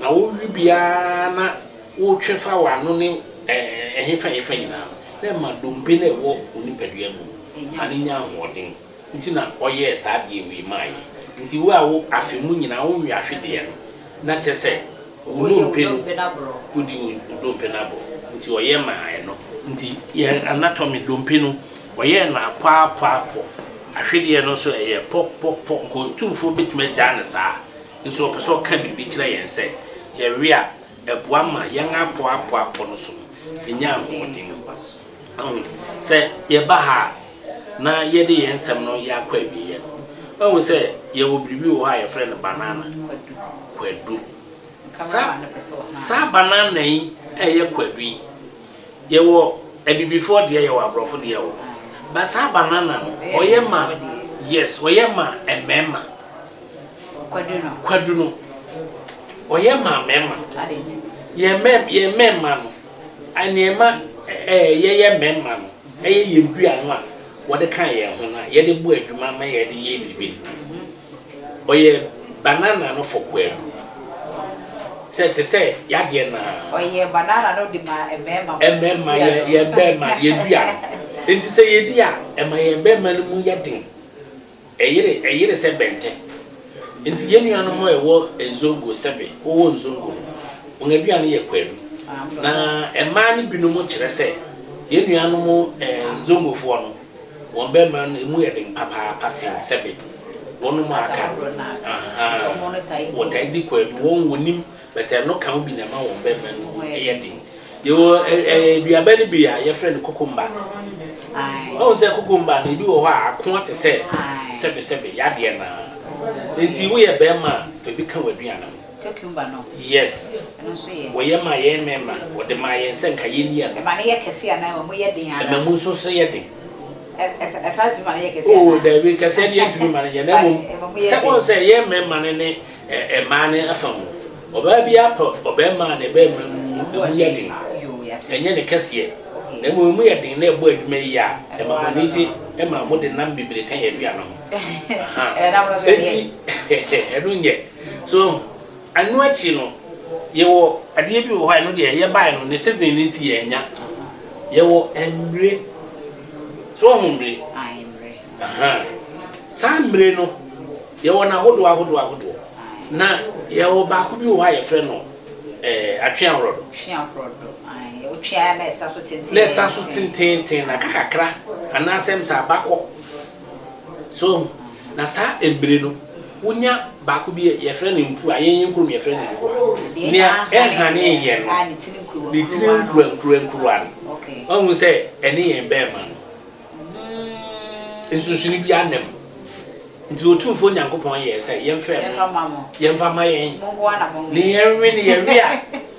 na wo we bi ara na wotwe fa w'ano ne ɛhefa ɛhefa nyinaa no, na ɛma dompe no a ɛwɔ wo nipadua mu no ma no nya ahoɔden nti na ɔyɛɛ saa adeɛ wei maa yɛn. Nti wo a wo afe mu nyinaa wo nwe ahwedeɛ no, na kyerɛ sɛ wo nnompe no, wodi wo dompe no aborɔ. Nti ɔyɛ maa ɛno. Nti yɛn anatomy, dompe no, ɔyɛɛ no apɔapɔapɔ. Ahwedeɛ no nso ɛyɛ pɔ pɔ pɔ. Nka Otumfoɔ bɛtumi agyaa no saa, nso ɔpɛ sɛ ɔka biribi kyerɛ yɛn sɛ yɛwe a, ɛboa ma yɛn apɔapɔapɔ no so no nya ahoɔden. Wahu? Sɛ yɛba ha a, na yɛde yɛn nsɛm no yɛ akɔ awieɛ no, wahu sɛ yɛwɔ biribi wɔ hɔ a yɛfrɛ no banana, kwadu. Saa, saa banana yi a ɛyɛ kwadu yi, yɛwɔ abibifoɔ deɛ, yɛwɔ aborɔfo deɛ wɔ hɔ. But saa banana no, ɔyɛ ma, yes, ɔyɛ ma mmarima. Kwadu no. Kwadu no, ɔyɛ ma mmarima. Yɛn mmarima no, Nea ɛma yɛyɛ mmarima no yɛ yɛn dua no a wɔde ka yɛn ho no a yɛde bɔ adwuma ma yɛde yɛ biribi no. Ɔyɛ banana no for kwadu. Sɛ te sɛ yadeɛ no ara. Ɔyɛ banana no de ma mmarima. Mmarima yɛ yɛn barima yɛn dua no. Nti sɛ yɛdi a ɛma yɛn barima no mu yɛ den. Ɛyere ɛyere sɛ bɛntɛ. Nti yɛn nuanom a ɛwɔ Nzongo sɛbe wɔwɔ Nzongo no, wɔn aduane yɛ kwadu. Na mmaa no binom kyerɛ sɛ yɛn nuanom Nzongofoɔ no, wɔn bɛmma no emu yɛ den papaapa sen sɛbe wɔnom a aka no. Ahaa, wɔtaa di kwadu, wɔn wɔnim, but ɛno ka ho bi na ɛma wɔn bɛmma no mu yɛ den. Yɛwɔ aduaba no bi a yɛfrɛ no kokomba. Wahu sɛ kokomba no ebi wɔ hɔ a akoa te sɛ sɛbesɛbe yadeɛ no ara. Nti woyɛ bɛrima a fa bi ka w'aduane ho. Cucumber no. Yes. Ɛno nso yɛ. Wɔyɛ maa yɛn mmarima, wɔde maa yɛn sɛ nka yɛnni ɛno. Ɛma no yɛ kɛse anaa ɛma mu yɛ den anaa? Ɛma mu nso so yɛ den. Ɛsan tumi ma no yɛ kɛse anaa? Oh dabi, kɛseɛ deɛ ɛntumi ma no yɛ na mmom sɛ wohu sɛ yɛn mmarima no ne Mmaa no afa mu. Ɔbaa biara pɛ ɔbarima a ne barima mu emu yɛ den. Ɛnyɛ ne kɛseɛ, na mmom emu yɛ den na ɛbɔ adwuma yie a, ɛma mo ani gye ma mode nam bebree ka yɛn aduane ho. Ahaa. Enti, ɛno nyɛ. So wahu? Ɛno akyi no, yɛwɔ adeɛ bi wɔ hɔ a ɛno deɛ yɛbaeɛ no, ne season no nti yɛannya. Yɛwɔ mmire. So wahu mmire? Ahaa. Saa mmire no, Yɛwɔ no ahodoɔ ahodoɔ ahodoɔ. Na yɛwɔ baako bi wɔ hɔ a yɛfrɛ no ɛɛ atweaworɔdo. Tweaworɔdo, ae. Wotwe a na ɛsa so tententen. Na ɛsa so tententen na aka kakra anaasɛ sɛ abakɔ. So wahu? Na saa mmire no, wonya baako bi yɛfrɛ no mpua, yɛn yɛn kurom yɛfrɛ no mpua. Nea ɛnhane yɛ no, ne tiri nkuruwa ne tiri nkuruwa nkuruwa nkuruwa no. Wahu sɛ ɛne yɛn bɛɛma no, nsonsono biara nna mu. Nti Otumfoɔ Nyankopɔn yɛɛ sɛ yɛmfa ɛno, yɛmfa ma yɛn, ne yɛnwe ne yɛwe a,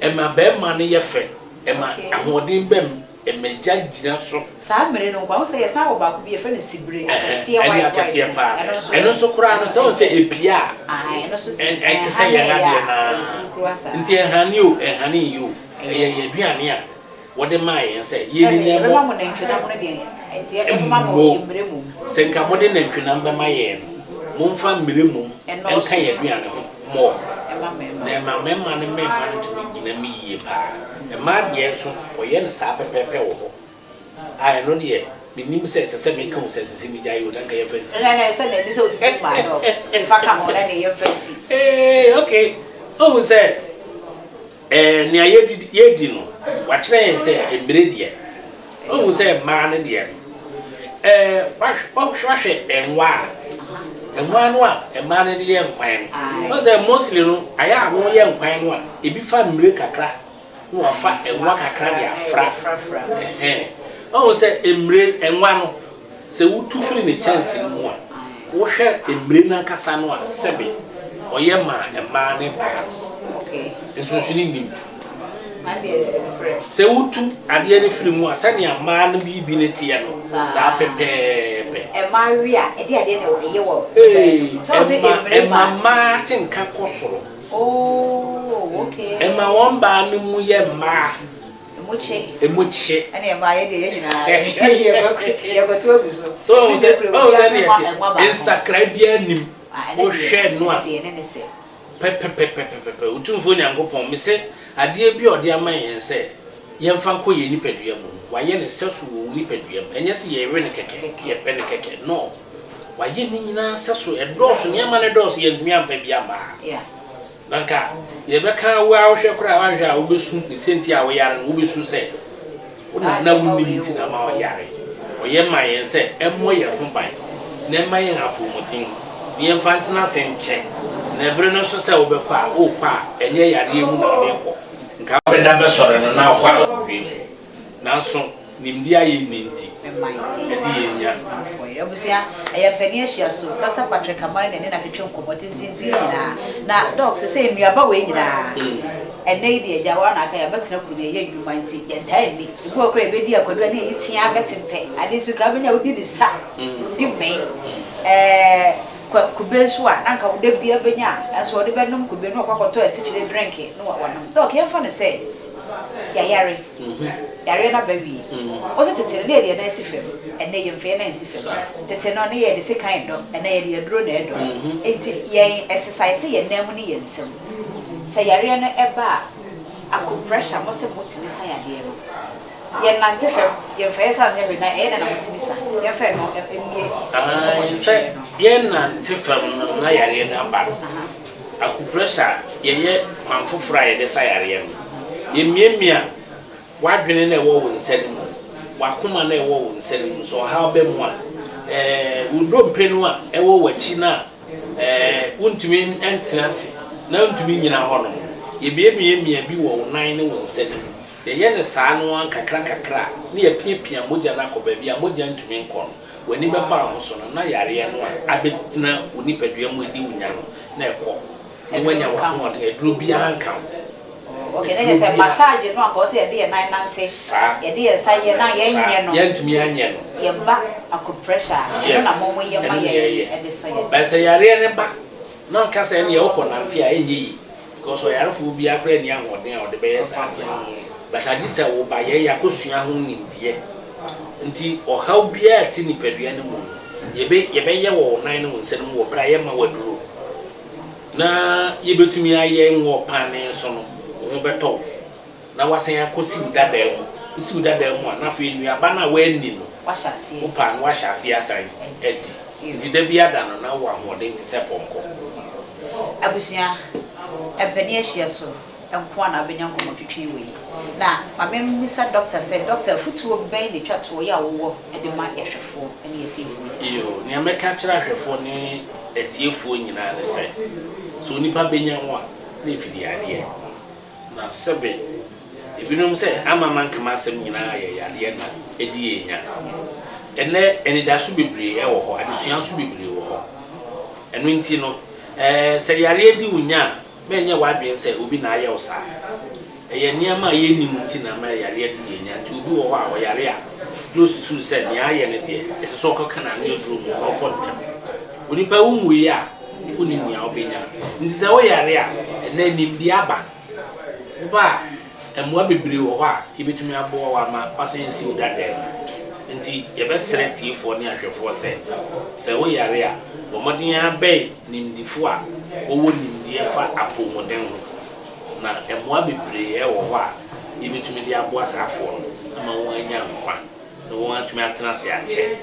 ɛma barima no yɛ fɛ, ɛma ahoɔden ba mu, ɛma gya gyina so. Saa mmere no nkoa, wohu sɛ yɛsan wɔ baako bi yɛfrɛ no sibire, akɛseɛ Ɛne white white akɛseɛ no, paa. ɛno nso Ɛno nso koraa no, sɛ wohu sɛ ɛpue a, Ae, ɛno nso ɛte sɛ yɛn ɛhane adeɛ yɛ no a, ara. ɛyɛ nkuruwa saa. Nti ɛhane o, ɛhane nyɛ o, ɛyɛ yɛn aduane a wɔde maa yɛn sɛ yɛnni na ɛmmɔ. Mmo. Sɛ nka mode nantwinam bɛma yɛn no, momfa mmire mmom nka yɛn aduane ho more. Na ɛma mmarima ne mmarima no tumi gyina mu yie paa. Mmaa deɛ nso, wɔyɛ no saa pɛpɛɛpɛ wɔ hɔ. A ɛno deɛ, Mennim sɛ ɛsɛ sɛ meka o sɛ ɛsɛ sɛ megyae o na nka yɛmfa nsi. Ɛnɛ sɛ na ɛni sɛ osisi maa no nti fa ka ho na ne yɛmfa nsi. Ee okay ohu sɛ ɛɛ nea yɛdi yɛdi no wakyerɛ yɛn sɛ mmire deɛ ohu sɛ mmaa no deɛ no ɛɛ wahwɛ nwa a nwa no a mmaa no de yɛ nkwan no ohu sɛ mostly no ayɛ a wɔyɛ nkwan no a ebi fa mmire kakra. na wafa nwa kakra de afra. Ɛhɛn. Wahu sɛ mmire, nwa no, sɛ wotu firi ne kyɛnse no mu a, wohwɛ mmire no ankasa no a, sɛbe ɔyɛ ma mmaa ne balance. Nsonsono nnim. Sɛ wotu adeɛ no firi mu a, sɛnea mmaa no biribi no teɛ no, saa pɛpɛɛpɛ. Mmaa we a, ɛde adeɛ na ɛyɛ wɔ. Ee, ɛma mmaa te nka kɔ soro. Oh, okay. Ɛma wɔn baa no mu yɛ mmaa. Emu kye. Emu kye. Ɛna ɛmaa yɛ deɛ yɛn nyinaa yɛkɔto agu so. So ɔhu sɛ ɔhu sɛ deɛ te nsakra biara nim. Wohwɛ no a pɛpɛpɛpɛpɛpɛ Otumfoɔ Nyankopɔn mese adeɛ bi a ɔde ama yɛn sɛ yɛmfa nkɔ yɛn nipadua mu no wayɛ no sɛso wɔ wo nipadua mu ɛnyɛ sɛ yɛwe no kɛkɛ yɛpɛ no kɛkɛ no. Wayɛ ne nyinaa sɛso, ɛdɔɔso, nneɛma no dɔɔso, yɛntumi amfa bi amma ha. Na nka yɛbɛka wo ara wohwɛ koraa woanhwɛ a wobɛsu ne sɛnti a woyare no, wobɛsu sɛ wo na na wonnim nti na ama ɔyare. Ɔyɛ ma yɛn sɛ ɛmmɔ yɛn ho ban na ɛmma yɛn apɔwmuden na yɛmfa ntena ase nkyɛ. Na ɛbere no nso sɛ wobɛkɔ a, worekɔ a ɛnyɛ yareɛ mu na wode rekɔ. Nka wobɛda bɛsɔre no na wokɔ asomdwoeɛ mu. Nanso nimdeɛ a yenni nti, ɛde yɛn nya. Abusua, ɛyɛ mpanin ahyia so. Dɔkta Patrick Amare na ɛne no atwetwe nkɔmmɔ tententen yi nyinaa. Na Dɔk, sesei nnuaba wei nyinaa, ɛnnɛ yi deɛ agya, wo ara na aka, yɛabɛtena kurom, yɛyɛ nnwuma nti, yɛntaa nni. Ebi wɔ hɔ koraa a yɛbɛdi akwadu a na yɛyi tea bɛte mpɛ. Ade nso nka wobɛnya a wodi ne sa, wodi mmɛn. Ɛɛ, kwa, kube nso a, na anka da biara bɛnya a, nso ɔde bɛnom kube na wakɔ akɔtɔ asikyire drink na wanom. Dɔk, yɛmfa no sɛ yɛayare. Yareɛ no aba awie. Wo se tete no na yɛde yɛn nan si fam, ɛnnɛ yɛmfa yɛn nan nsi fam. Tete no na yɛde sekan dɔ, ɛnnɛ yɛde aduro na ɛdɔ. Enti yɛn ɛsesae sɛ yɛn nan mu ne yɛn nsam. Sɛ yareɛ no ba a, acupressure mo se motumi sa yadeɛ no. Yɛnnante fam, yɛmfa yɛn nsa nyɛ hwee na ɛyɛ dɛn na motumi sa? Yɛmfa ɛno mmie Aane, sɛ yɛnnante fam no na yareɛ no aba no, Acupressure yɛyɛ kwan foforɔ a yɛde sa yareɛ no. Yɛmiamia w'adwene no a ɛwɔ wo nsa no mu, w'akoma no a ɛwɔ wo nsa no mu. Sɛ ɔhaw ba mu a, ɛɛ wo dompe no a ɛwɔ w'akyi no a ɛɛ wontumi ntena ase na wontumi nnyina hɔ no, yɛmiamiamia bi wɔ wo nan ne wo nsa no mu. Yɛyɛ no saa no ara nkakrankakra a, na yɛapiapia mogya no akɔ baabi a mogya ntumi nkɔ no. W'ani bɛba wo ho so no, na yareɛ no a abɛtena wo nipadua mu redi wo nya no, na ɛkɔ. Na woanya w'ahoɔden. Aduro biara nka wo. Okay, na kyerɛ sɛ massage no anka ɔsɛ yɛde yɛn nan nante, yɛde yɛn nsa yɛ na yɛnyɛ no. Yɛntumi anyɛ no. Yɛba acupressure a, ɛno na mo yɛ ma yɛn de sa yɛn. But sɛ yareɛ no ba na ɔka sɛ ɛnneɛ wokɔ nante a, ɛnyɛ yie. Because ɔyarefoɔ biara koraa nni ahoɔden a ɔde bɛyɛ saa adeɛ no. But agye sɛ wo ba yɛn yɛakɔsua ho nimdeɛ. Nti ɔhaw biara a ɛte nipadua no mu no, yɛbɛ yɛbɛyɛ wɔ wo nan ne wo nsa no mu wɔ berɛ a yɛmma wo aduro. Na yɛbɛtumi ayɛ nwɔ paane nso no, wo ho bɛtɔ wo. Na woasan akɔsi wo dadaa mu. Wosi wo dadaa mu a, na afei nnuaba no a woanni no, wopɛ a na woahyɛ aseɛ asan adi. Nti da biara da no, na wowɔ ahoɔden te sɛ pɔnkɔ. Abusua, mpanin ahyia so nko ara na wobɛnya nkɔmmɔtwetwe wei. Na ma memmisa dɔkta sɛ, Dɔkta, afotuo bɛn na ɛtwa toɔ yi a wowɔ de ma yɛn ahwɛfoɔ ne yɛn atiefoɔ nyinaa? Yoo, nea mɛka akyerɛ ahwɛfoɔ ne atiefoɔ nyinaa ne sɛ, sɛ onipa bɛnya wo a, na ɛfiri yadeɛ. Na sɛbe ebinom sɛ ama manka m'asɛm nyinaa yɛ yadeɛ na ɛdi yɛn nya. Ɛnnɛ anidaso bebree wɔ hɔ, adesua nso bebree wɔ hɔ. Ɛno nti no, sɛ yareɛ di wo nya a, mɛnyɛ w'adwene sɛ obi na ayɛ wo saa. Ɛyɛ nneɛma a yɛnnim nti na ama yareɛ di yɛn nya. Nti obi wɔ hɔ a ɔyare a, na ɔsusu sɛ nea ayɛ no deɛ, ɛsɛ sɛ ɔkɔka n'ano aduro mu na ɔkɔ ntɛm. Onipa wonwui a, wonnim nea wobɛnya. Nti sɛ woyare a, ɛnnɛ nimdeɛ aba. Woba a, mmoa bebree wɔ hɔ a yɛbɛtumi aboa wo ama woasan asi wo dadaa mu. Nti yɛbɛsrɛ tiefoɔ ne ahwɛfoɔ sɛ, sɛ woyare a, bɔ mmɔden ara bɛn nimdefoɔ a wɔwɔ nimdeɛ fa apɔwmuden ho. Na mmoa bebree wɔ hɔ a yɛbɛtumi de aboa saafoɔ no ama wɔanya nkwa. Na wɔatumi atena ase akyɛ.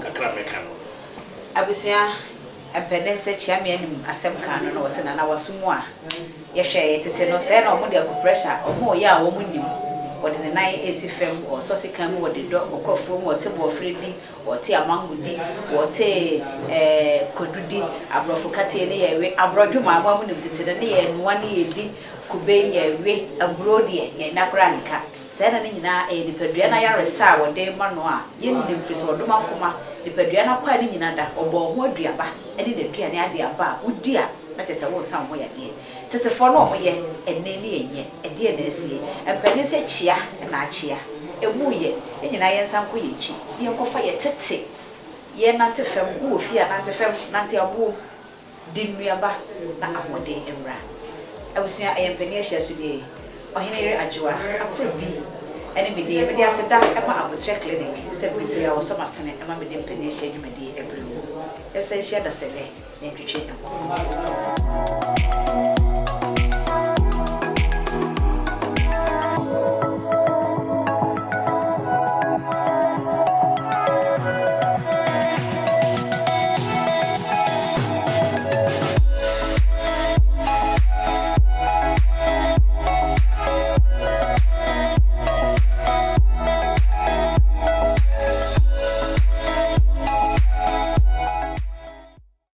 Kakra a mɛka no. Abusua mpɛ ne nsa kyia me anim asɛm kaa no na wɔse nana waso mu a yɛhwɛ yɛ tete no sɛɛ na wɔn de acupressure wɔn reyɛ a wɔn nim wɔde ne nan resi fam wɔsɔ sekan mu wɔde dɔ wɔkɔ afuo mu wɔte bɔɔfrɛ di wɔte amango di wɔte ɛɛ kwadu di aborɔfo kateɛ ne yɛwe aborɔdwo maa mo a mo nim tete no ne yɛ noa ne yɛ di kube yɛwe aburo deɛ yɛn nna koraa nka. Saa nna no nyinaa, ɛyɛ nipadua no ayaresa a wɔde rema no a yennim, efisɛ ɔdom akoma, nipadua no akwaa no nyinaa da, ɔbɔɔ ho aduaba ne n'aduane ade aba a wodi a na kyerɛ sɛ woresan wo ho yadeɛ. Tetefoɔ no wɔyɛ, ɛnnɛ ne yɛnyɛ. Ɛdeɛn na asie? Mpanin sɛ kyea na akyea. Ɛmu yɛ, yɛn nyinaa yɛnsan nkɔ yɛn akyi na yɛnkɔfa yɛn tete, yɛnnante fam, wowɔ fie a nante fam, nante aboɔ mu. De nnuaba na ahoɔden mmra. Abusua ɛyɛ mpanin ahyia so nie. Ɔhene yere Adwoa Apre bi ne me din. Mede aseda ma Aboterɛ Clinic sɛ bere biara wɔsɔ m'asene ma mede mpanin ahyia dwumadie brɛ mu. Yɛnsan nhyia dasɛnnɛ na yɛntwetwe nkɔmmɔ.